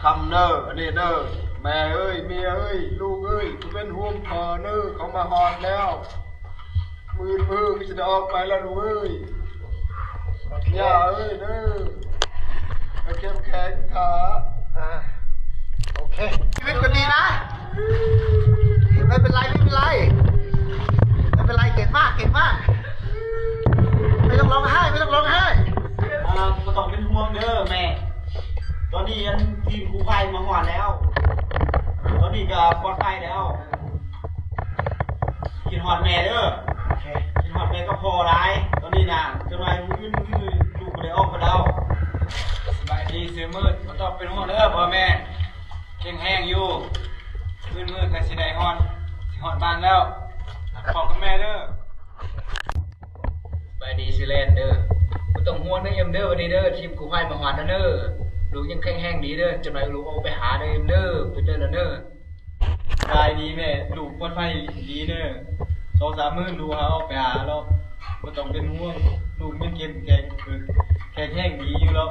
ອຳເດີ ອັນນີ້ເດີ ແມ່ເອີຍ ເມຍເອີຍ ລູກເອີຍ ເປັນຫ່ວງພໍ່ເດີ ເຂົາມາຮອດແລ້ວ ມື້ອື່ນມື້ຄືຊິໄດ້ອອກໄປແລ້ວລູກເອີຍ ຍ່າເອີຍເດີ ໃຫ້ເຂັ້ມແຂງເຖາະ ອ່າ ໂອເຄ ຊີວິດກໍດີນະ ไม่เป็นไร ไม่เป็นไร ไม่เป็นไร เก่งมาก เก่งมาก ไม่ต้องร้องไห้ ไม่ต้องร้องไห้ ອ່າ ບໍ່ຕ້ອງເປັນຫ່ວງເດີແມ່ ຕອນນີ້ອັນທີມກູ້ໄພມາຮອດແລ້ວ ຕອນນີ້ກໍປອດໄພແລ້ວ ຄິດຮອດແມ່ເດີ ໂອເຄ ຄິດຮອດແມ່ກັບພໍ່ຫຼາຍ ຕອນນີ້ນະ ຈັກໜ່ອຍມື້ອື່ນມື້ຄືລູກບໍ່ໄດ້ອອກກັບລາວ ສະບາຍດີຊື່ມືດ ບໍ່ຕ້ອງເປັນຫ່ວງເດີພໍ່ແມ່ ແຂງແຮງຢູ່ ມື້ອື່ນມື້ຄືຊິໄດ້ຮອດ ຊິຮອດບ້ານແລ້ວ ພອດກັບແມ່ເດີ. ສະບາຍດີຊື່ແລນເດີ ບໍ່ຕ້ອງຫ່ວງເດີເອັມເດີ ວັນນີ້ເດີ ທີມກູ້ໄພມາຮອດແລ້ວເດີ ລູກຍັງແຂງແຮງດີເດີ ຈັກໜ່ອຍລູກອອກໄປຫາເດີເອັມເດີ ໄປເດີແລ້ວເດີ ສະບາຍດີແມ່ ລູກປອດໄພດີເດີ ສອງສາມມື້ລູກຫາອອກໄປຫາແລ້ວ ບໍ່ຕ້ອງເປັນຫ່ວງ ລູກຍັງເຂັ້ມແຂງ ແຂງແຮງດີຢູ່ແລ້ວ.